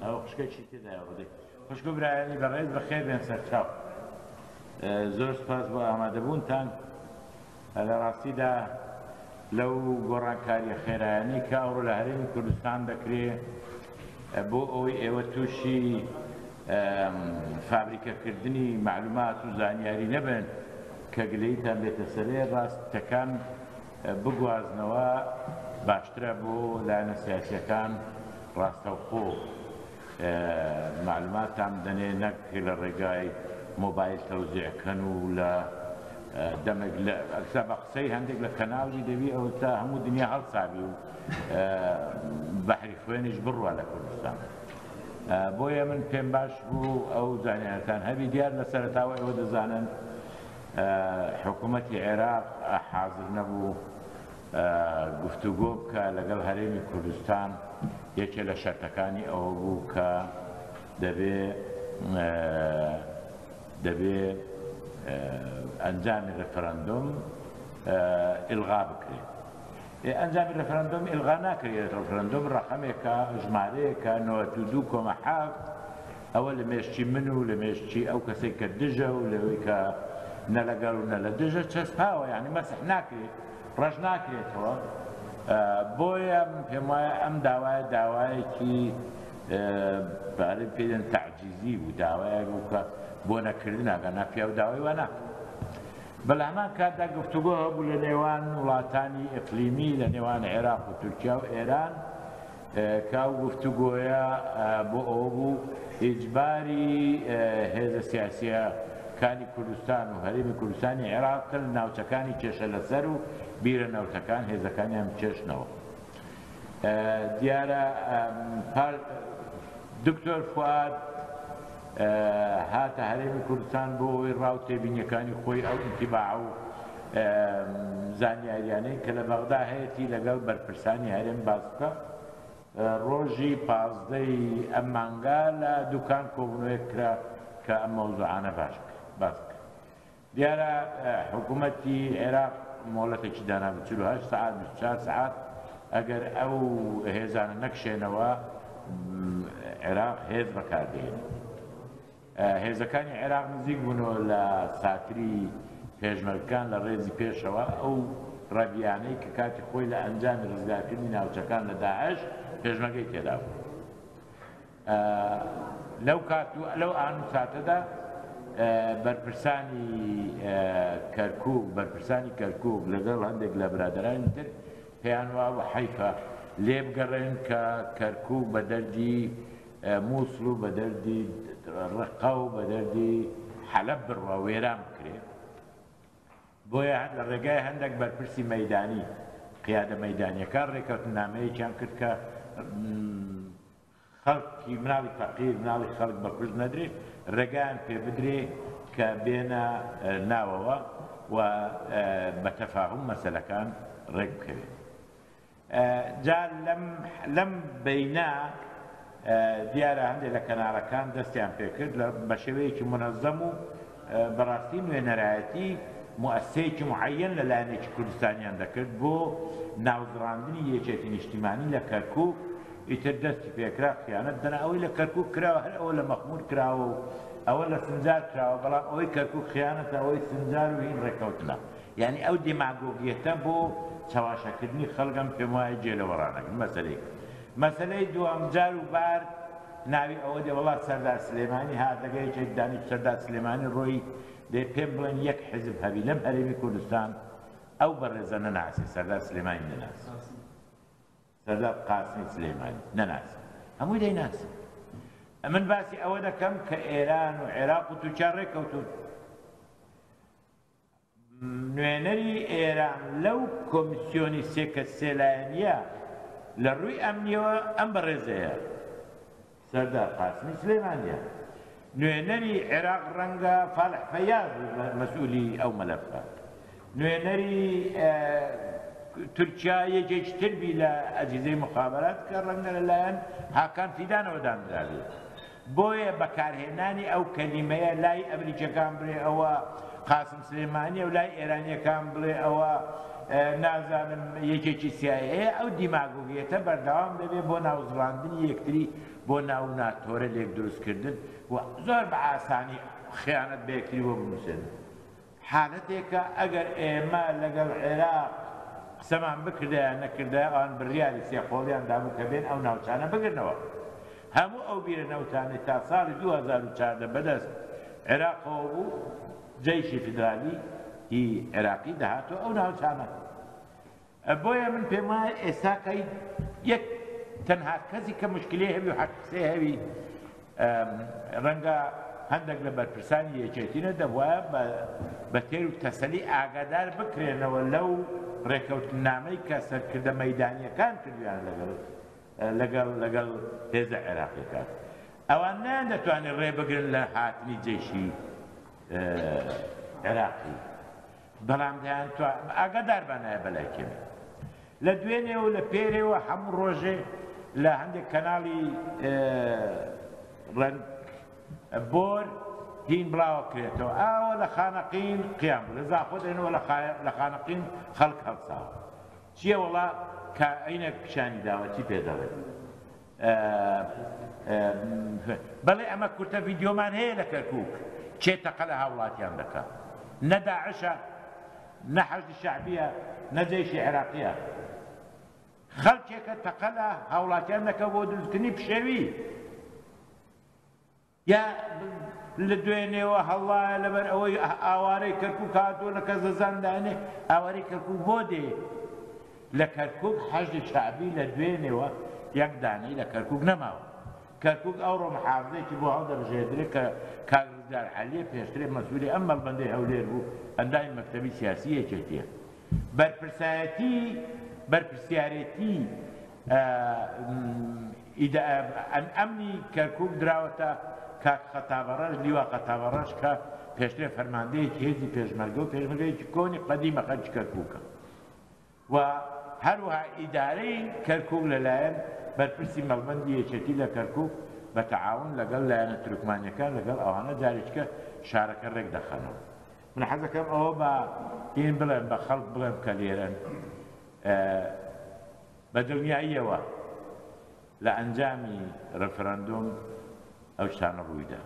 ئەوە خوشکێکی تێدایە بەدەی خوشک و برایانی بەڕێز بەخێر بێن سەرچاو. زۆر سپاس بۆ ئامادەبوونتان. لە ڕاستیدا لەو گۆڕانکاریە خێرایانەی کە ئەوڕۆ لە هەرێمی کوردستان دەکرێ بۆ ئەوەی ئێوە تووشی فابریکەکردنی مەعلومات و زانیاری نەبن کە گلەییتان بێتە سەرێ، ڕاستەکان بگوازنەوە باشترە بۆ لایەنە سیاسیەکان ڕاستەوخۆ مەعلوماتتان بدەنێ نەک لە ڕێگای مۆبایل تەوزیع کەن و لە دەمێک لە ئەسا بە قسەی هەندێک لە کەناڵی دەبی ئەوە تا هەموو دنیا هەڵسابی و بەحری خوێنیش بڕوا لە کوردستان. بۆیە من پێم باش بوو ئەو زانیارەتان هەبی. دیار لە سەرەتاوە ئێوە دەزانن حکوومەتی عێراق حاضر نەبوو گفتوگۆ بکە لەگەڵ هەرێمی کوردستان. یەکێ لە شەرتەکانی ئەوە بوو کە دەبێ دەبێ ئەنجامی ڕێفراندۆم ئیلغا بکرێت. ئەنجامی ڕێفراندۆم ئیلغا ناکرێت، ڕێفراندۆم ڕەقەمێکە، ژمارەیەکە 92.7. ئەوە لە مێشکی من و لە مێشکی ئەو کەسێک کە دژە و لەوەی کە نە لەگەڵ و نە لە دژە چەسپاوە، یعنی مەسح ناکرێت، ڕەش ناکرێتەوە. بۆیە من پێم وایە ئەم داوایە داوایەکی بارێ پێدەن تەعجیزی بوو، داوایەک بوو کە بۆ نەکردن ئەگەر نا پیاو داوای وا ناکات. بەڵام هەمان کاتدا گفتوگۆ هەبوو لە نێوان وڵاتانی ئیقلیمی، لە نێوان عێراق و تورکیا و ئێران، کە ئەو گفتوگۆیە بۆ ئەوە بوو ئیجباری هێزە سیاسییەکانی کوردستان و هەرێمی کوردستانی عێراق بکەن لە ناوچەکانی کێشە لەسەر و بیرە نەوتەکان هێزەکانیان بکێشنەوە. دیارە دکتۆر فواد هاتە هەرێمی کوردستان بۆ ئەوەی ڕاو تێبینیەکانی خۆی ئەو ئینتیباع و زانیاریانەی کە لە بەغدا هەیەتی لەگەڵ بەرپرسانی هەرێم باس بکە. ڕۆژی 15ی ئەم مانگە لە دوکان کۆبوونەوەیەک کرا کە ئەم مەوزوعانە باش باس بکرێت. دیارە حکوومەتی عێراق مۆڵەتێکی دانابوو 48 سەعات، 24 سەعات، ئەگەر ئەو هێزانە نەکشێنەوە عێراق هێز بەکاردێنێت. هێزەکانی عێراق نزیک بوونەوە لە ساتری پێشمەرگەکان لە ڕێزی پێشەوە، ئەو ڕەبیانەی کە کاتی خۆی لە ئەنجامی ڕزگارکردنی ناوچەکان لە داعش پێشمەرگەی تێدا بوو. لەو کات و لەو ئان و ساتەدا بەرپرسانی کەرکوک، بەرپرسانی کەرکوک لەگەڵ هەندێک لە برادەرانی تر پێیان وابوو حەیفە لێبگەڕێن کە کەرکوک بە دەردی مووسڵ و بە دەردی ڕقە و بە دەردی حەلەب بڕوا وێران بکرێ. بۆیە لە ڕێگای هەندێک بەرپرسی مەیدانی، قیادە مەیدانیەکان ڕێکەوتنامەیەکیان کرد کە خەڵکی مناڵی فەقیر، مناڵی خەڵک بە کوشت نەدرێ، ڕێگایان پێ بدرێ کە بێنە ناوەوە و بە تەفاهوم مەسەلەکان ڕێک بکەوێت. جا لەم لەم بەینە دیارە هەندێک لە کەناڵەکان دەستیان پێکرد لە بە شێوەیەکی مونەزەم و بەڕاستی نوێنەرایەتی موئەسسەیەکی معەیەن لە لایەنێکی کوردستانیان دەکرد بۆ ناوزڕاندنی یەکێتی نیشتیمانی لە کەرکوک. ئیتر دەستی پێکرا خیانەت دەنا ئەوەی لە کەرکوک کراوە هەر ئەوە لە مەخمور کراوە و ئەوە لە سنجار کراوە، بەڵام ئەوەی کەرکوک خیانەتە، ئەوەی سنجار و هین ڕێککەوتنە. یانی ئەو دیماگۆگیەتە بۆ چەواشەکردنی خەڵک ئەم پێم وایە جێ لەوە ڕانەگرن. مەسەلەیەک. مەسەلەی دووەم جار و بار ناوی ئەوە دێ وەڵا سەردار سلێمانی هات لەگەڵ یەکێک دانیشت، سەردار سلێمانی ڕۆیی، دەی پێم بڵێن یەک حیزب هەبی لەم هەرێمی کوردستان ئەو بەڕێزە نەناسێ، سەردار سلێمانی نەناسێ. سەردار قاسمی سلێمانی نەناسی، هەمووی دەیناسی. ئەمن باسی ئەوە دەکەم کە ئێران و عێراق و تورکیا ڕێککەوتون. نوێنەری ئێران لەو کۆمیسیۆنی سێ کەس سێ لایەنیە لە ڕووی ئەمنیەوە ئەم بەڕێزەیە سەردار قاسمی سلێمانیە. نوێنەری عێراق ڕەنگە فالح فەیاز مەسئولی ئەو مەلەفە. نوێنەری تورکیا یەکێکی تر بی لە ئەجهیزەی موخابەرات کە ڕەنگە لەلایەن هاکان فیدانەوە دانرابێت. بۆیە بەکارهێنانی ئەو کەلیمەیە لای ئەمریکیەکان بڵێ ئەوە قاسم سلێمانیە و لای ئێرانیەکان بڵێ ئەوە نازانم یەکێکی سیایی هەیە، ئەو دیماگۆگیەتە بەردەوام دەبێت بۆ ناوزڕاندنی یەکتری، بۆ ناو ناتۆرە لێک دروستکردن و زۆر بە ئاسانی خیانەت بە یەکتری بۆ بنووسێنن. حالەتێکە ئەگەر ئێمە لەگەڵ عێراق قسەمان بکردایە نەکردایە ئەوان بریاری سێقۆڵیان دابوو کە بێن ئەو ناوچانە بگرنەوە. هەموو ئەو بیرە نەوتانەی تا ساڵی 2014 بەدەست عێراقەوە بوو جەیشی فیدرالی هی عێراقی دەهاتەوە ئەو ناوچانە. بۆیە من پێم وایە ئێستا کە یەک تەنها کەسی کە مشکلەی هەبی و حەق قسەی هەبی ڕەنگە هەندێک لە بەرپرسانی یەکێتینە دەبواە بە تێر و تەسەلی ئاگادار بکرێنەوە لەو ڕێکەوتنامەی کە سەرکردە مەیدانیەکان کردویان لەگەڵ لەگەڵ لەگەڵ هێزە عێراقیەکان ئەوان نەیان دەتوانێت ڕێ بگرن لە هاتنی جەیشی عێراقی بەڵام دەیان ئاگادار بانایە بەلای کەمی لە دوێنێ و لە پێرێوە هەموو ڕۆژێ لە هەندێک کەناڵی ڕەنگ بۆر هین بڵاوە کرێتەوە ئاوە لە خانەقین قیام بوو لە زاخۆ دەێنەوە لە خانەقین خەڵک هەڵساوە چییە وەڵا کائینێک پیشانی داوە چی پێ دەڵێت بەڵێ ئەمە کورتە ڤیدیۆمان هەیە لە کەرکوک کێ تەقە لە هاوڵاتیان دەکا نە داعشە نە حەشدی شەعبیە نە جەیشی عێراقیە خەڵکێکە تەقە لە هاوڵاتیان دەکا بۆ دروستکردنی پشێوی یا لە دوێنێوە هەڵڵایە لەبەر ئەوەی ئاوارەی کەرکوک هاتووە لە کەس دەزان دانێ ئاوارەی کەرکوک بۆ دێ لە کەرکوک حەشدی شەعبی لە دوێنێوە یەک دانەی لە کەرکوک نەماوە کەرکوک ئەوڕۆ محافزێکی بۆ هەڵدەبژێردرێ کە کاک ڕزگار عەلیە پێشترێ مەسئولی ئەم مەڵبەندەی هەولێر بوو ئەندامی مەکتەبی سیاسی یەکێتیە بەرپرسایەتی بەرپرسیارێتی ئەمنی کەرکوک دراوەتە کاک خەتابەڕەش، لیوا خەتابەڕەش کە پێشترێ فەرماندەیەکی هێزی پێشمەرگە و پێشمەرگەیەکی کۆنی قەدیمە خەلکی کەرکوکە و هەروەها ئیدارەی کەرکوک لەلایەن بەرپرسی مەڵبەندی یەکێتی لە کەرکوک بە تەعاون لەگەڵ لایەنە تورکمانیەکان لەگەڵ ئەوانە جارێکیکە شارەکە ڕێک دەخەنەوە. من حەزەکەم ئەوە بە هین بڵێم بە خەڵک بڵێم کە لێرەن بە دڵنیاییەوە لە ئەنجامی ڕێفراندۆم ئەو شتانە ڕوویدا.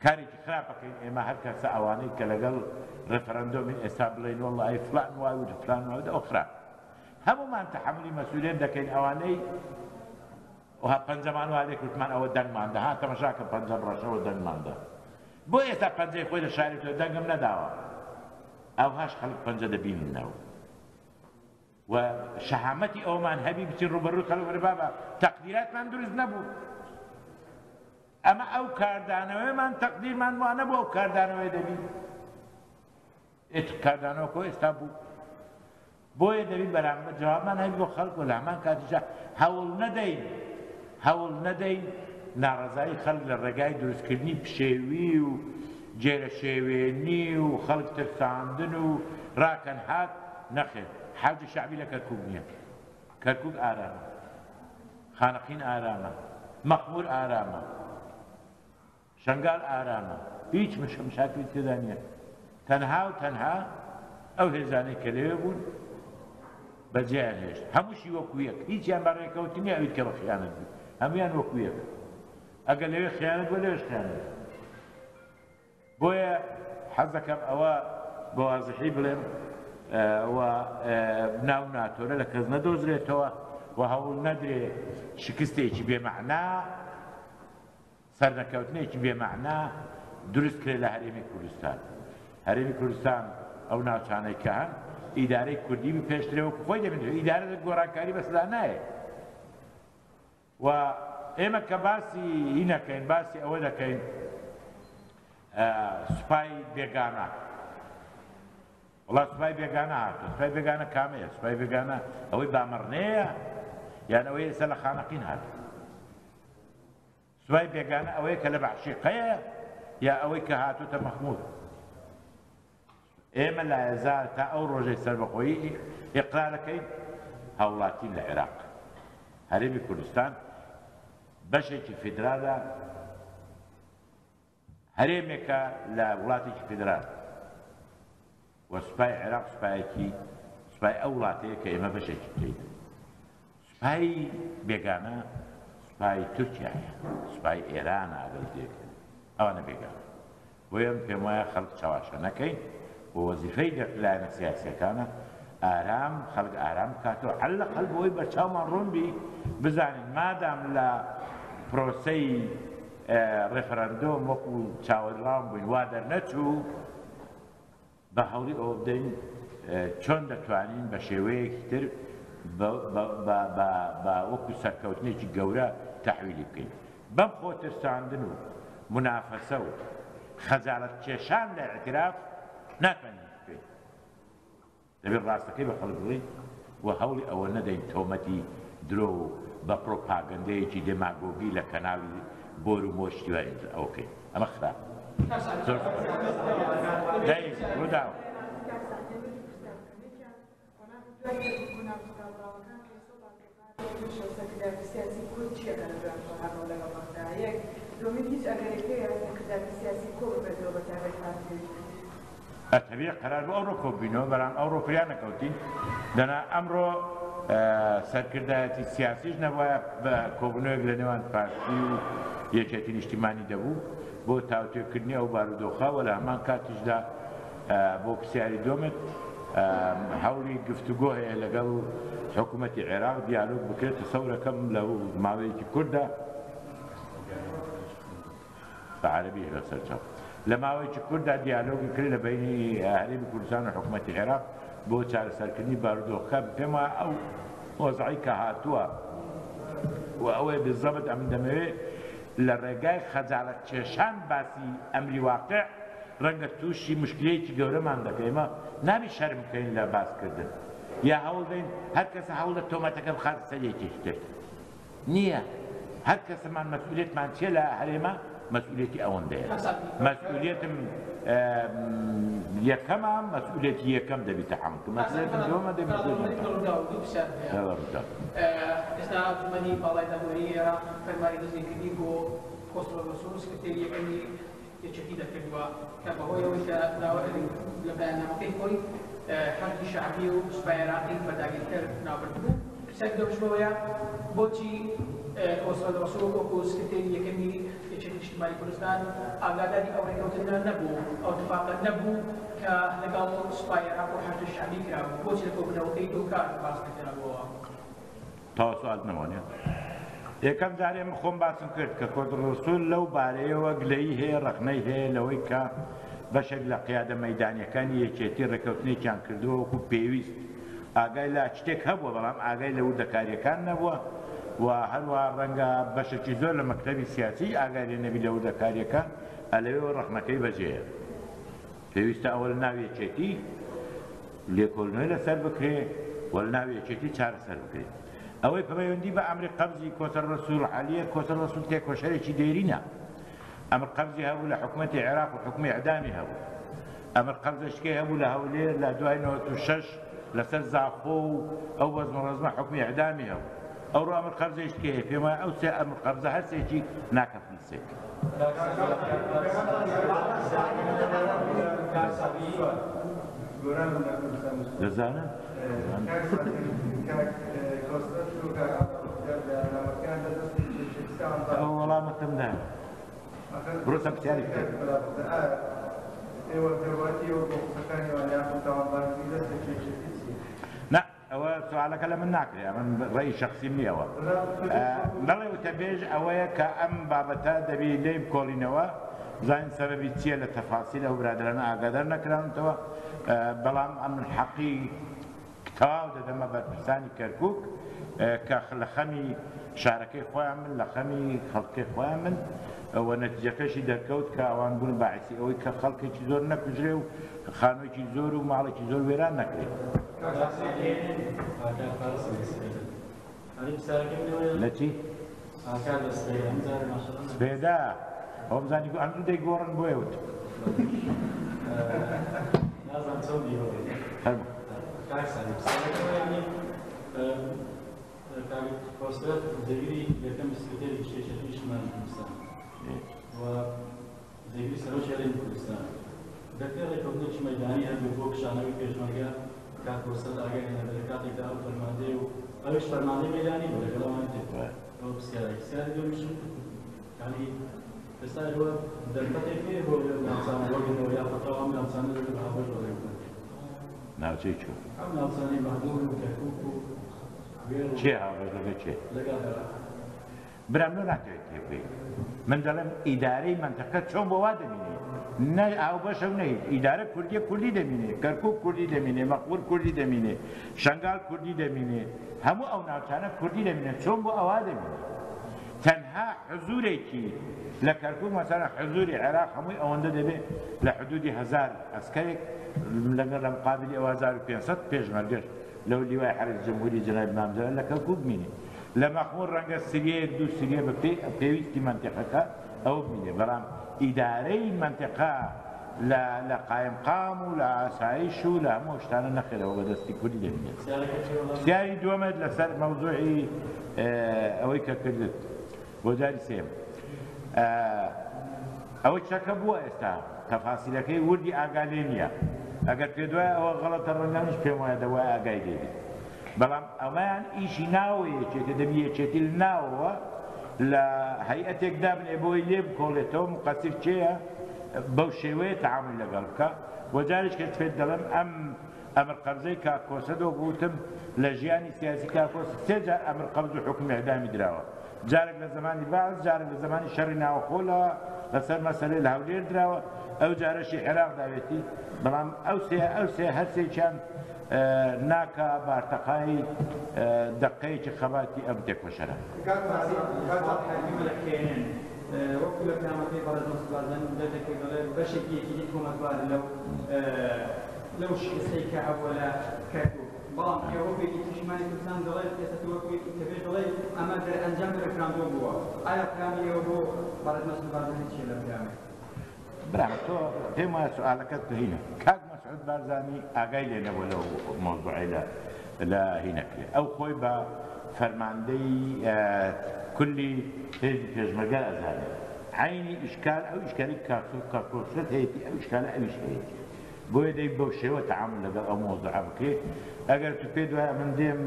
کارێکی خراپەکەین ئێمە هەر کەسە ئەوانەی کە لەگەڵ ڕێفراندۆمین ئێستا بڵێین وەڵڵاهی فلان وای وت و فلان وای وت ئەو خراپ. هەموومان تەحەمولی مەسئولیەت دەکەین ئەوانەی وها پەنجەمان وا لێ کردمان ئەوە دەنگمان دا ها تەمەشاکە پەنجەم ڕەشەوە دەنگمان دا بۆ ئێستا پەنجەی خۆی لە شاری تۆ دەنگم نەداوە ئەوهاش خەڵک پەنجە دەبیننەوە و شەهامەتی ئەومان هەبی بچین ڕوبەڕووی خەڵک بڵێ بابا تەقدیراتمان دروست نەبوو ئەمە ئەو کاردانەوەیمان تەقدیرمان وا نەبوو ئەو کاردانەوەی دەبی ئێ کاردانەوە کۆ ئێستا بوو بۆیە دەبی بەرامبەر جوابمان هەبی بۆ خەڵک و لە هەمان کاتیشا هەوڵ نەدەین هەوڵ نەدەین ناڕەزایی خەڵک لە ڕێگای دروستکردنی پشێوی و گێرەشێوێنی و خەڵک ترساندن و ڕاکەن هات نەخێر حەشدی شەعبی لە کەرکوک نییە کەرکوک ئارامە خانەقین ئارامە مەخمور ئارامە شەنگال ئارامە هیچ مشاکلی تێدا نیە تەنها و تەنها ئەو هێزانەی کە لەوێ بوون بەجێیان هێشت هەمووشی وەکو یەک هیچیان بە ڕێکەوتن نیە ئەویت کە بە خیانەت بوو هەمویان وەکو یەک ئەگەر لەوێ خیانەت بوو لەوێش خیانەت بۆیە حەز دەکەم ئەوە بە وازحی بڵێم و ناو ناتۆرە لە کەس نەدۆزرێتەوە و هەوڵ نەدرێ شکستێکی بێمەعنا سەرنەکەوتنێکی بێ مەعنا دروست کرێ لە هەرێمی کوردستان. هەرێمی کوردستان ئەو ناوچانەی کە هەن ئیدارەی کوردی بپێشترێ وەکو خۆی دەبینرێ ئیدارە گۆڕانکاری بەسەدا نایێ و ئێمە کە باسی هی نەکەین باسی ئەوە دەکەین سوپای بێگانە وڵا سوپای بێگانە هاتووە سوپای بێگانە کامەیە سوپای بێگانە ئەوەی بامەڕنەیە یان ئەوەی ئێستا لە خانەقین هاتووە سوپای بێگانە ئەوەیە کە لە بەعشیقەیە یا ئەوەی کە هاتووتە مەخمور؟ ئێمە لایەزال تا ئەو ڕۆژەی سەربەخۆیی ئیقرارەکەین هاوڵاتین لە عێراق. هەرێمی کوردستان بەشێکی فیدرالە، هەرێمێکە لە وڵاتێکی فیدرال. و سوپای عێراق سوپایەکی سوپای ئەو وڵاتەیە کە ئێمە بەشێکی تێیدا. سوپای بێگانە سوپای تورکیایە، سوپای ئێرانە ئەگەر جێگە ئەوانە بێگانە. بۆیە من پێم وایە خەڵک چەواشە نەکەین و وەزیفەی لایەنە سیاسیەکانە ئارام خەڵک ئارام بکاتەوە عەلە الأقل بۆی بەرچاومان ڕوون بی بزانین مادام لە پرۆسەی ڕێفراندۆم وەکو چاوەڕوان بووین وا دەرنەچوو با هەوڵی ئەوە بدەین چۆن دەتوانین بە شێوەیەکی تر بە وەکو سەرکەوتنێکی گەورە تەحویلی بکەین. بەم خۆ ترساندن و مونافەسە و خەجاڵەت کێشان لە ئیعتراف ناتوانین هیچ بکەین. دەبێت ڕاستەکەی بە خەڵک بڵێین و هەوڵی ئەوە نەدەین تۆمەتی درۆ و بە پرۆپاگەندەیەکی دێماگۆگی لە کەناڵی بۆر و مۆر شتی وا ئەوە بکەین. ئەمە خراپە. زۆر سوپاس. دەی ڕووداو. ئەتەبیع قەرار بوو ئەوڕۆ کۆببینەوە بەڵام ئەوڕۆ فریا نەکەوتین دەنا ئەمڕۆ سەرکردایەتی سیاسیش نەبوایە بە کۆبوونەوەیەک لە نێوان پارتی و یەکێتی نیشتیمانی دەبوو بۆ تاوتوێکردنی ئەو بارودۆخە و لە هەمان کاتیشدا بۆ پرسیاری دۆمت هەوڵی گفتوگۆ هەیە لەگەڵ حکوومەتی عێراق دیالۆگ بکرێت تەسەورەکەم لە ماوەیەکی کوردە بە عەرەبیش بەسەر چاو. لە ماوەیەکی کورتدا دیالۆگی کرد لە بەینی هەرێمی کوردستان و حکومەتی عێراق بۆ چارەسەرکردنی بارودۆخەکە، پێم وایە ئەو وەزعەی کە هاتووە و ئەوەیە بالزەبت ئەمن دەمەوێ لە ڕێگای خەجاڵەت کێشان باسی ئەمری واقع ڕەنگە تووشی مشکلەیەکی گەورەمان دەکەین، ئێمە نابی شەرم بکەین لە باسکردن یا هەوڵدەین هەر کەسە هەوڵدە تۆمەتەکە بخاتە سەر یەکێکی تر. نییە هەر کەسەمان مەسئولیەتمان چیە لە هەرێمە مەسئولیەتی ئەوەندەیە مەسئولیەتم یەکەمە مەسئولیەتی یەکەم دەبی تەحەمول کە مەسئولیەتم دووەمە دەبی ئێستا ئەنجومەنی باڵای دادوەری عێراق فەرمانی دەستگیرکردنی بۆ کۆسرەت ڕەسوڵ سکرتێری یەکەمی یەکێتی دەرکردووە کە بەهۆی ئەوەی کە لە بەیاننامەکەی خۆی حەشدی شەعبی و سوپای عێراقی بە داگیرکەر ناوبردبوو. پرسیاری دووەمیش بەوەیە بۆچی کۆسرەت ڕەسوڵ وەکو سکرتێری یەکەمی یەکێتی نیشتیمانی کوردستان ئاگاداری ئەو ڕێککەوتنە نەبوو، ئەو تفاقە نەبوو کە لەگەڵ سوپای عێراق و حەشدی شەعبی کرابوو، بۆچی لە کۆبوونەوەکەی دۆکان باس نەکرابووەوە؟ تەواو سوالت نەما نیە؟ یەکەم جارێ من خۆم باسم کرد کە کۆدر ڕەسول لەو بارەیەوە گلەیی هەیە ڕەخنەی هەیە لەوەی کە بەشێک لە قیادە مەیدانیەکانی یەکێتی ڕێکەوتنێکیان کردووە وەکو پێویست ئاگای لە شتێک هەبووە بەڵام ئاگای لە وردەکاریەکان نەبووە و هەروە ڕەنگە بەشێکی زۆر لە مەکتەبی سیاسی ئاگای لێ نەبی لە وردەکاریەکان ئەلەوێوە ڕەخنەکەی بەجێیە. پێویستە ئەوە لە ناو یەکێتی لێکۆڵینەوەی لەسەر بکرێ و لە ناو یەکێتی چارەسەر بکرێ. ئەوەی پەیوەندی بە ئەمری قەبزی کۆسەر ڕەسوڵ عەلیە، کۆسەر ڕەسوڵ تێکۆشەرێکی دێرینە. ئەمر قەبزی هەبوو لە حکومەتی عێراق و حکومی ئیعدامی هەبوو. ئەمر قەبزەشکەی هەبوو لە هەولێر لە دوای 96 لەسەر زاخۆ و ئەو بەزم و ڕەزمە حکومی ئیعدامی هەبوو. ئەوڕۆ ئەمر قەبزەیشکەی هەیە. پێم وایە ئەو سێ ئەمر قەبزە هەر سێکی ناکە فلسێک. دەزانن؟ ئەوە وەڵامەکەم دایەوە. بڕۆ سەر پرسیاری تر. نا ئەوە سوالەکە لە من ناکرێ ئەمن ڕەئی شەخسیم نییە ئەوە بەڵێ وتەبێژ ئەوەیە کە ئەم بابەتە دەبی لێی بکۆڵینەوە بزانین سەبەبی چییە لە تەفاسیل ئەو برادەرانە ئاگادار نەکراونەتەوە بەڵام ئەمن حەقی تەواو دەدەمە بەرپرسانی کەرکوک کە لە خەمی شارەکەی خۆیان بن لە خەمی خەڵکەکەی خۆیان بن و نەتیجەکەشی دەرکەوت کە ئەوان بوون باعیسی ئەوەی کە خەڵکێکی زۆر نەکوژرێ و خانوویەکی زۆر و ماڵێکی زۆر وێران نەکرێ. لە چی؟ سپێدە ئەوم زانی ئەم دوو دەیگۆڕن بۆیە وتم. فەرموو. کاک کۆسرەت جێگری یەکەمی سکرتێری گشتی یەکێتی نیشتمانی کوردستان و جێگری سەرۆکی هەرێمی کوردستان. دەکرێت ڕێککەوتنێکی مەیدانی هەبێت بۆ کشانەوەی پێشمەرگە کاک کۆسرەت ئاگای لێ نەبێت لە کاتێکدا ئەو فەرماندەیە و ئەویش فەرماندەی مەیدانی بوو لەگەڵ ئەوانی تر ئەوە پرسیارێک پرسیاری دووەمیشم یانی ئێستا ئێوە دەرفەتێک هەیە بۆ ئەو ناوچانە وەگرنەوە یاخود تەواو ئەم ناوچانە دەبێت بە هاوبەش بەڕێوە ببەن؟ ناوچەی چۆن؟ ئەم ناوچانەی مەخموور و کەرکووک و گوێڕ و کێ هاوبەش لەگەڵ کێ؟ لەگەڵ عێراق. برام لۆ ناتەوێت تێبگەی من دەڵێم ئیدارەی مەنتەقە چۆن بۆ وا دەمینێ نە هاوبەشە و نە هیچ ئیدارە کوردیە کوردی دەمینێ کەرکوک کوردی دەمینێ مەخمور کوردی دەمینێ شەنگال کوردی دەمینێ هەموو ئەو ناوچانە کوردی دەمینێ چۆن بۆ ئەوا دەمینێ تەنها حزورێکی لە کەرکوک مەسەلەن حزوری عێراق هەمووی ئەوەندە دەبێ لە حدودی هەزار ئەسکەرێک لەگەڵ لە مقابلی ئەو 1500 پێشمەرگەش لەو لیوای حەرەس جمهوری جەنابی مام جەلال لە کەرکوک بمینێ. لە مەخمور ڕەنگە سریەیەک دوو سریە بە پێی پێویستی مەنتیقەکە ئەوە بمینێ بەڵام ئیدارەی مەنتیقە لە لە قایمقام و لە ئاسایش و لە هەموو شتانە نەخێرەوە بە دەستی کوردی دەمینێت. پرسیاری دووەمت لەسەر مەوزوعی ئەوەی کە کردت بۆ جاری سێیەم ئەوەی چەکە بووە ئێستا تەفاسیلەکەی وردی ئاگا لێ نییە ئەگەر پێت وایە ئەوە غەڵەتە ڕەنگە منیش پێم وایە دەبوایە ئاگای لێ بێت بەڵام ئەمەیان ئیشی ناوەوە یەکێتی دەبی یەکێتی لە ناوەوە لە هەیئەتێک دابنێ بۆی لێ بکۆڵێتەوە مقەسیر کێیە بەو شێوەیە تەعامول لەگەڵ بکە وە جارێک کەس پێت دەڵێم ئەم ئەمر قەبزەی کاک کۆسە دۆ گوتم لە ژیانی سیاسی کاک کۆسە سێ جار ئەمر قەبز و حوکمی ئیعدامی دراوە جارێک لە زەمانی بەعس جارێک لە زەمانی شەڕی ناوەخۆ لە لەسەر مەسەلەی لە هەولێر دراوە ئەو جارەشی عێراق داوێتی بەڵام ئەو سێ ئەو سێ هەر سێکیان ناکا بارتەقای دەقەیەکی خەباتی ئەم تێکۆشەرە. کاک حەکیم لە کێنن وەکو لە پەیامەکەی بەڕێز مەسعود بارزانی دەردەکەوێت دەڵێ بەشێکی یەکێتی تۆمەتبارە لەو لەو شکستەی کە هەبووە لە کەرکوک بەڵام ئێوە وەکو یەکێتی نیشتمانی کوردستان دەڵێن ئێستا تۆ وەکو یەکێتی دەڵێی ئەمە دەرئەنجامی ڕیفراندۆم بووە ئایا پەیامی ئێوە بۆ بەڕێز مەسعود بارزانی چییە لەم پەیامەی؟ برام تۆ پێم وایە سوئالەکەت هینە کاک مەسعود بارزانی ئاگای لێ نەبووە لەو مەوزوعەی لە لە هینەکرێ ئەو خۆی بە فەرماندەی کولی هێزی پێشمەرگە ئەزانێ عەینی ئیشکال ئەو ئیشکالی کاک کۆسرەت هەیەتی ئەو ئیشکالە ئەویش هەیەتی بۆیە دەبی بەو شێوە تەعامول لەگەڵ ئەو مەوزوعە بکرێ. ئەگەر تو پێت وایە من دێم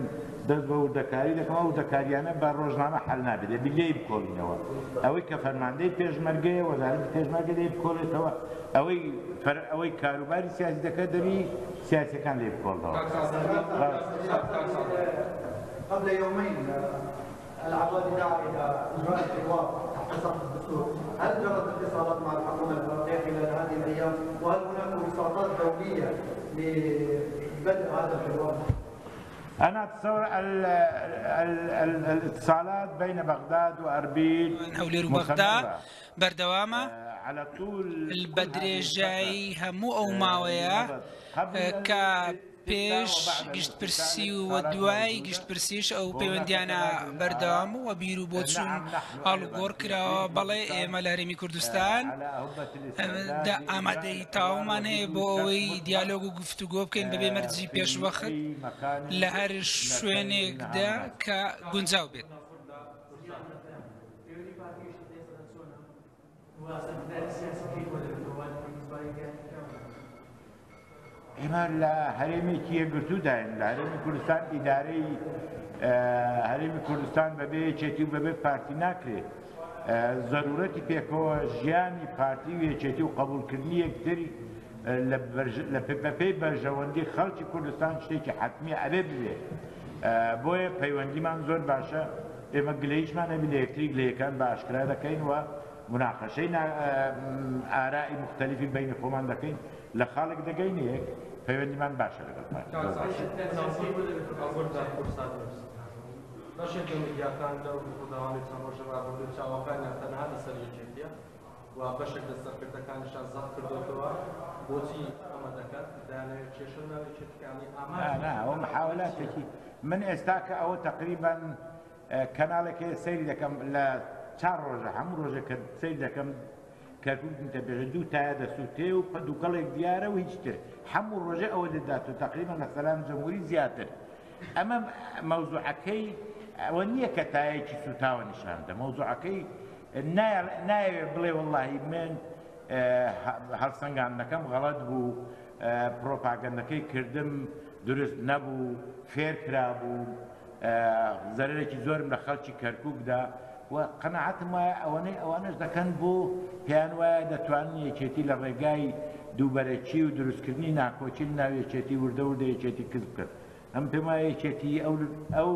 دەست بە وردەکاری دەکەم، ئەو وردەکارییانە بە ڕۆژنامە حەل نابێ، دەبی لێی بکۆڵینەوە. ئەوەی کە فەرماندەی پێشمەرگەیە، وەزارەتی پێشمەرگە لێی بکۆڵێتەوە، ئەوەی فەر ئەوەی کاروباری سیاسی دەکات دەبی سیاسیەکان لێی بکۆڵنەوە. قبل يومين العوادي دعا الى اجراء الحوار تحت سقف الدستور، هل جرت اتصالات مع الحكومه العراقيه خلال هذه الايام؟ وهل هناك وساطات دوليه لبدء هذا الحوار؟ أنا أتصور ال ال الاتصالات بين بغداد وأربيل هەولێر و بەغدا بەردەوامە على طول بە درێژایی هەموو ئەو ماوەیە کە پێش گشتپرسی و دوای گشتپرسیش ئەو پەیوەندیانە بەردەوام و بیر و بۆچوون ئاڵوگۆڕ کراوە بەڵێ ئێمە لە هەرێمی کوردستان ئامادەی تەواومان هەیە بۆ ئەوەی دیالۆگ و گفتوگۆ بکەین بەبێ مەرجی پێشوەخت لە هەر شوێنێکدا کە گونجاو بێت. ئێمە لە هەرێمێکی یەکگرتووداین لە هەرێمی کوردستان ئیدارەی هەرێمی کوردستان بەبێ یەکێتی و بەبێ پارتی ناکرێت زەرورەتی پێکەوە ژیانی پارتی و یەکێتی و قبوڵکردنی یەکتری بەپێی بەرژەوەندی خەڵکی کوردستان شتێکی حەتمیە ئەبێ ببێ بۆیە پەیوەندیمان زۆر باشە ئێمە گلەیشمان هەبی لە یەکتری گلەیەکان بە ئاشکرا دەکەین و مناقەشەی ئارائی موختەلیفی بەینی خۆمان دەکەین لە خاڵێک دەگەینە یەک پەیوەندیمان باشە لەگەڵ پارتی زۆر باشە. بەشێک لە میدیاکان لەو ڕووداوانەی چەند ڕۆژی ڕابردوو چاوەکانیان تەنها لەسەر یەکێتییە و بەشێک لە سەرکردەکانیشیان زەق کردۆتەوە بۆچی ئەمە دەکەن دەیانەوێت کێشە لەناو یەکێتیەکانی ئامانج نا نا ئەوە محاولاتێکی من ئێستا کە ئەوە تەقریبەن کەناڵێک هەیە سەیری دەکەم لە چار ڕۆژە هەموو ڕۆژێک کە سەیر دەکەم کەرکوک دنتە بێژە دوو تایە دەسووتێ و دووکەڵێک دیارە و هیچ تر هەموو ڕۆژێ ئەوە دەدات و تقریبا لە سەلام جمهوری زیاتر ئەمە مەوزوعەکەی ئەوە نییە کە تایەکی سوتاوە نیشان بدە مەوزوعەکەی نایەوێ بڵێ وەڵڵاهی من هەڵسەنگاندنەکەم غەڵەت بوو، پڕۆپاگەندەکەی کردم دروست نەبوو، فێر کرابووم، زەرەرێکی زۆرم لە خەڵکی کەرکوک دا و قەناعەتم وایە ئەوەنەی ئەوانەش دەکەن بۆ پێیان وایە دەتوانن یەکێتی لە ڕێگای دووبەرەکی و دروستکردنی ناکۆکی لە ناو یەکێتی وردە وردە یەکێتی کز بکەن. ئەمن پێم وایە یەکێتی ئەو ئەو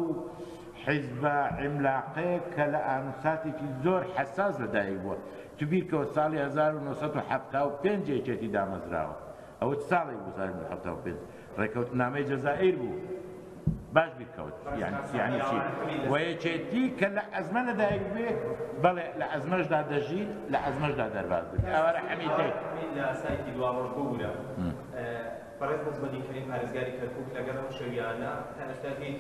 حیزبە عیملاقەیە کە لە ئانوساتێکی زۆر حەساس لە دایک بووە. تو بیرکەوە ساڵی 1975 یەکێتی دامەزراوە. ئەوە چ ساڵێک بوو ساڵی 1975؟ ڕێکەوتنامەی جەزائیر بوو. باش بیرکەوت یانی یانی چی؟ و یەکێتی کە لە ئەزمە لە دایک بێ بەڵێ لە ئەزمەشدا دەژی لە ئەزمەشدا دەرباز دەبێ. ئاوارە حەمیدەی. لە سایتی دواڕۆژ ببورە. بەڕێز نەجمەدین کەریم پارێزگاری کەرکوک لەگەڵ ئەم شەویانە تا ئێستا هیچ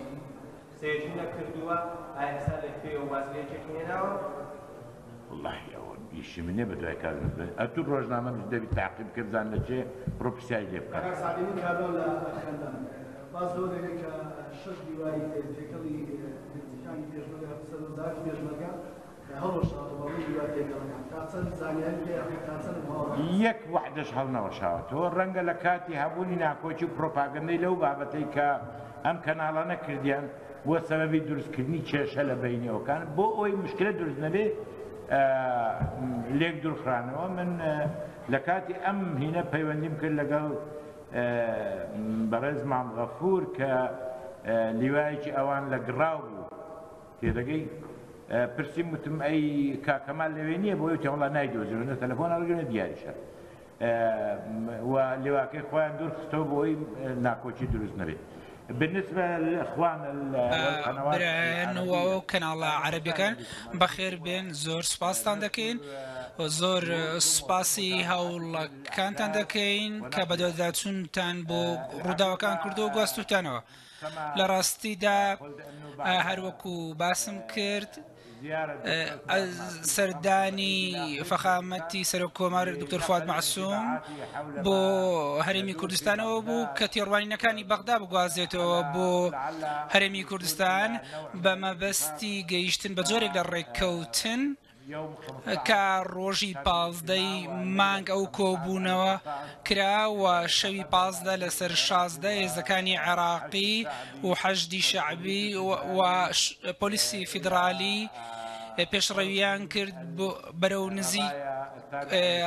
قسەیەکی نەکردووە، ئایا ئێستا لە کوێیە و وازی لە یەکێتی هێناوە؟ وەڵاهی ئەوە ئیشی من نیە بەدوای کاک نەجمەدین ئەتوو ڕۆژنامەنووس دەبی تاقی بکەی بزان لە کێ بڕۆ پرسیاری لێ بکە. کاک سەعدی من کاروان لە خەندان باس لەوە دەکەن کە شەش دیواری تێکەڵی هێزەکانی پێشمەرگە سەر وەزارەتی پێشمەرگە یەک وەحدەش هەڵنەوەشاوەتەوە، ڕەنگە لە کاتی هەبوونی ناکۆکی و پرۆپاگەندەی لەو بابەتەی کە ئەم کەناڵانە کردیان بووە سەبەبی دروستکردنی کێشە لە بەینی ئەوکان بۆ ئەوەی مشکلە دروست نەبێ لێک دوورخرانەوە. من لە کاتی ئەم هینە پەیوەندیم کرد لەگەڵ بەڕێز مام غەفور کە لیوایەکی ئەوان لە گڕاو بوو تێدەگەی؟ پرسیم وتم ئەی کاک کەمال لەوێ نییە؟ بۆی وتیان وەڵا نایدۆزینەوە، نە تەلەفۆن هەڵگرن نە دیاریشە. و لواکەی خۆیان دوور خستەوە بۆ ئەوەی ناکۆکی دروست نەبێت. بالنسبە للاخوان والقنوات برایان و العربية کەناڵە عەرەبیەکان بەخێر بێن، زۆر سوپاستان دەکەین و زۆر سوپاسی هەوڵەکانتان دەکەین کە بەدواداچوونتان بۆ ڕووداوەکان کردو و گواستوتانەوە. لە ڕاستیدا هەروەکو باسم کرد سەردانی فەخامەتی سەرۆک کۆمار دکتۆر فواد مەعسوم بۆ هەرێمی کوردستانەوە بوو کە تێڕوانینەکانی بەغدا بگوازێتەوە بۆ هەرێمی کوردستان بە مەبەستی گەیشتن بە جۆرێک لە ڕێککەوتن کە ڕۆژی پازدەی مانگ ئەو کۆبوونەوە کرا و شەوی 15 لەسەر 16 هێزەکانی عێراقی و حەشدی شەعبی و پۆلیسی فیدرالی پێشڕەویان کرد بەرەو نزیک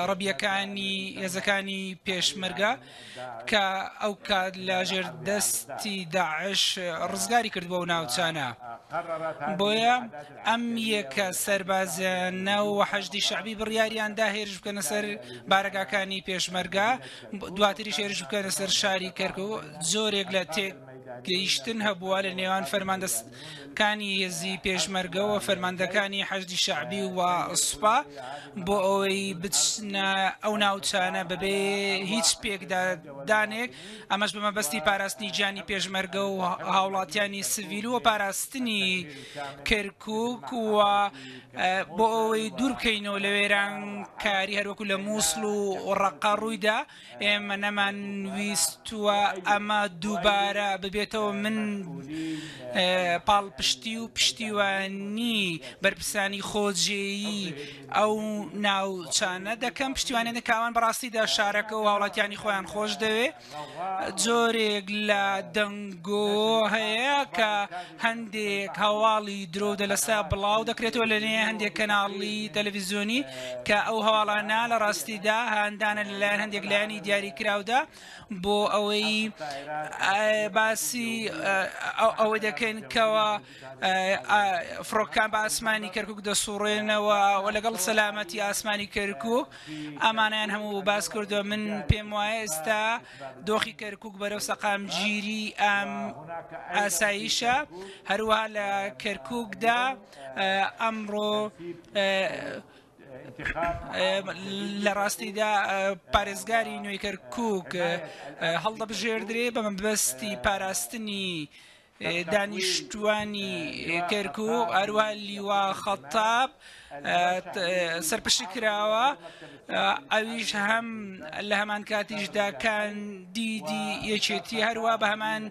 ڕەبیەکانی هێزەکانی پێشمەرگە کە ئەو کات لە ژێر دەستی داعش ڕزگاری کرد بۆ ناوچانە. بۆیە ئەم یەکە سەربازیانە و حەشدی شەعبی بڕیاریاندا هێرش بکەنە سەر بارەگاکانی پێشمەرگە، دواتریش هێرش بکەنە سەر شاری کەرکوک. جۆرێک لە تێک گەیشتن هەبووە لە نێوان فەرماندەکانی هێزی پێشمەرگە و فەرماندەکانی حەشدی شەعبی و سوپا بۆ ئەوەی بچنە ئەو ناوچانە بەبێ هیچ پێکدادانێک، ئەمەش بە مەبەستی پاراستنی گیانی پێشمەرگە و هاوڵاتیانی سڤیل و پاراستنی کەرکوک و بۆ ئەوەی دوور بکەینەوە لە وێرانکاری هەروەکو لە مووسڵ و ڕەققە ڕوویدا. ئێمە نەمان ویستووە ئەمە دووبارە ببێتەوە، من پاڵپشتی و پشتیوانی بەرپرسانی خۆجێیی ئەو ناوچانە دەکەم، پشتیوانیان دەکەم، ئەوان بەڕاستیدا شارەکە و هاوڵاتیانی خۆیان خۆش دەوێ. جۆرێک لە دەنگۆ هەیە کە هەندێک هەواڵی درۆ و دەلەسە بڵاو دەکرێتەوە لە نێ هەندێک کەناڵی تەلەڤیزیۆنی کە ئەو هەواڵانە لە ڕاستیدا هاندانە لەلایەن هەندێک لایەنی دیاریکراودا بۆ ئەوەی باسی ئەوە دەکەن کەەوە فڕۆکان بە ئاسمانی کەرکک دەسوڕێنەوە و لەگەڵ سەلامەتی ئاسمانی کەرکک ئەمانیان هەموو باس کردووە. من پێم وایە ئێستا دۆخی کەرکک بەرەو سەقامگیری ئاسایشە، هەروەها لە کەرککدا ئەمڕۆ لە ڕاستیدا پارێزگاری نوێی کەرکک هەڵدەبژێردرێ بە مەبەستی پاراستنی. دانیشتوانی کەرکوک، هەروەها لیوا خەتاب سەرپشک کراوە، ئەویش هەم لە هەمان کاتیشدا کاندیدی یەکێتی، هەروە بە هەمان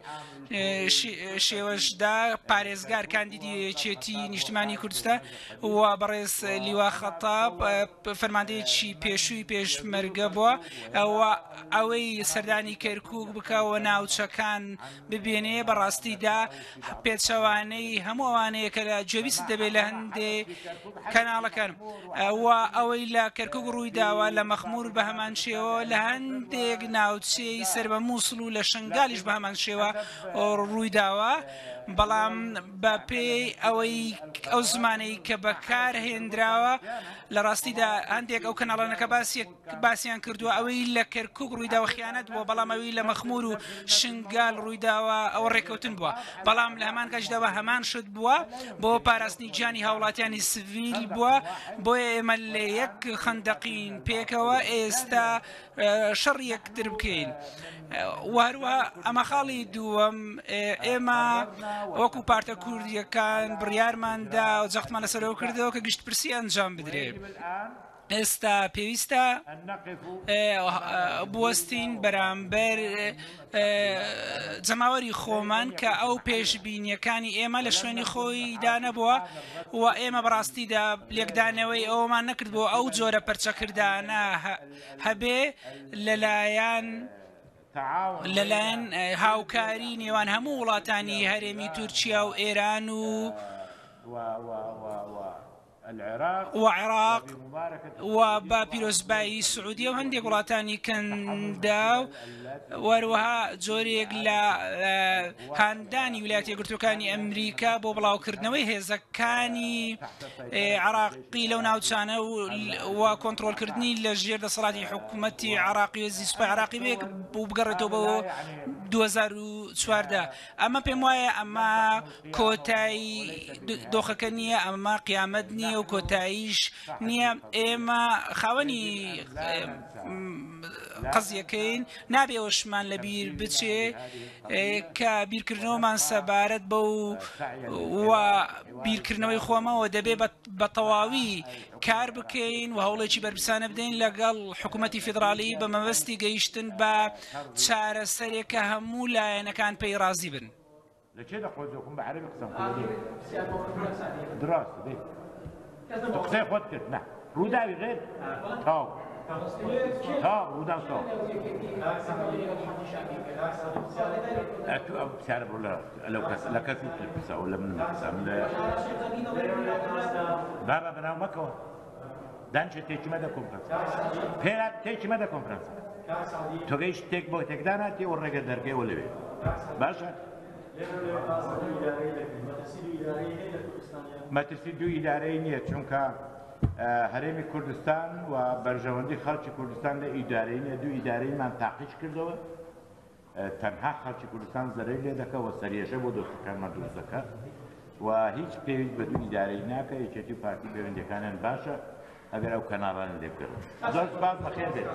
شێوەشدا پارێزگار کاندیدی یەکێتی نیشتمانی کوردستان و بەڕێز لیوا خەتاب فەرماندەیەکی پێشووی پێشمەرگە بووە و ئەوەی سەردانی کەرکوک بکە و ناوچەکان ببینێ بەڕاستیدا پێچەوانەی هەموو ئەوانەیە کە لە گوێبیست دەبێت لە هەندێ کەناڵەکان و ئەوەی لە کەرکک ڕووی داوە لە مەخمور بە هەمان شێوە لە هەندێک ناوچەی سەر بە مووسڵ و لە شنگالیش بە هەمان شێوە ڕووی داوە بەڵام بە پێی ئەوەی ئەو زمانەی کە بەکار هێنراوە لە ڕاستیدا هەندێک ئەو کەناڵانەکە باسیەک باسیان کردووە ئەوەی لە کەرکوک ڕوویداوە خیانەت بووە، بەڵام ئەوی لە مەخمور و شنگال ڕوویداوە ئەوە ڕێککەوتن بووە، بەڵام لە هەمان کاتیشدا بە هەمان شت بووە بۆ پاراستنی گیانی هاوڵاتیانی سڤیل بووە، بۆیە ئێمە لە یەک خەندەقین پێکەوە ئێستا شەڕی یەکتر بکەین. و هەروەها ئەمە خاڵی دووەم ئێمە وەکو پارتە کوردیەکان بڕیارماندا و جەختمان لەسەرەوە کردەوە کە گشتپرسی ئەنجام بدرێت. ئێستا پێویستە بوەستین بەرامبەر جەماوەری خۆمان کە ئەو پێشبینیەکانی ئێمە لە شوێنی خۆیدا نەبووە و ئێمە بەڕاستیدا لێکدانەوەی ئەومان نەکرد بۆ ئەو جۆرە پەرچەکردانە هەبێ لەلایەن لەلایەن هاوکاری نێوان هەموو وڵاتانی هەرێمی تورکیا و ئێران و و عێراق و بە پیرۆزبایی سعودیە و هەندێک وڵاتانی کەنداو و هەروەها جۆرێک لە هاندانی ویلایەتە یەکگرتووەکانی ئەمریکا بۆ بڵاوکردنەوەی هێزەکانی عراقی لەو ناوچانە و کۆنترۆلکردنی لە ژێر دەسەڵاتی حکوومەتی عراقی و سوپای عراقی بێک بۆ بگەڕێتەوە بۆ 2014 ئەمە پێم وایە ئەمە کۆتایی دۆخەکە نییە ئەمە قیامەت نییە و کۆتاییش نییە ئێمە خاوەنی قەزیەکەین نابێ ئەوشمان لەبیر بچێ کە بیرکردنەوەمان سەبارەت بە و بیرکردنەوەی خۆمەوە دەبێ بە تەواوی کار بکەین و هەوڵێکی بەرپرسانە بدەین لەگەڵ حکوومەتی فیدراڵی بە مەبەستی گەیشتن بە چارەسەرێک کە هەموو لایەنەکان پێی ڕازی بن. لە کێ دەقۆزۆکم بە عەرەبی قسەم کردی دراست بێ تو قسەی خۆت کرد نا ڕووداوی غێر تاو تاو ڕووداو تاو ئەتو ئەو پرسیارە بڕۆ لە لەو کەس لە کەسی تر پرسە ئەو لە من مەپرسە من لە بابا بەناو مەکەوە دانیشە تێکی مەدە کۆنفرانس پێرا تێکی مەدە کۆنفرانسەکە تۆ گەیشت تێک بۆ تێکدان هاتی ئەو ڕێگە دەرگەیەوە لەوێ باشە مەترسی دوو ئیدارەی نییە چونکە هەرێمی کوردستان و بەرژەوەندی خەڵکی کوردستان لە ئیدارەی نیە دوو ئیدارەیمان تاقیش کردەوە تەنها خەڵکی کوردستان زەرەری لێ دەکا و سەرێشە بۆ دۆستەکانمان دروست دەکا و هیچ پێویست بە دوو ئیدارەی ناکە یەکێتی و پارتی پەیوەندیەکانیان باشە ئەگەر ئەو کەناڵانە لێ بگەڕێن زۆر سپاس بەخێر بێت.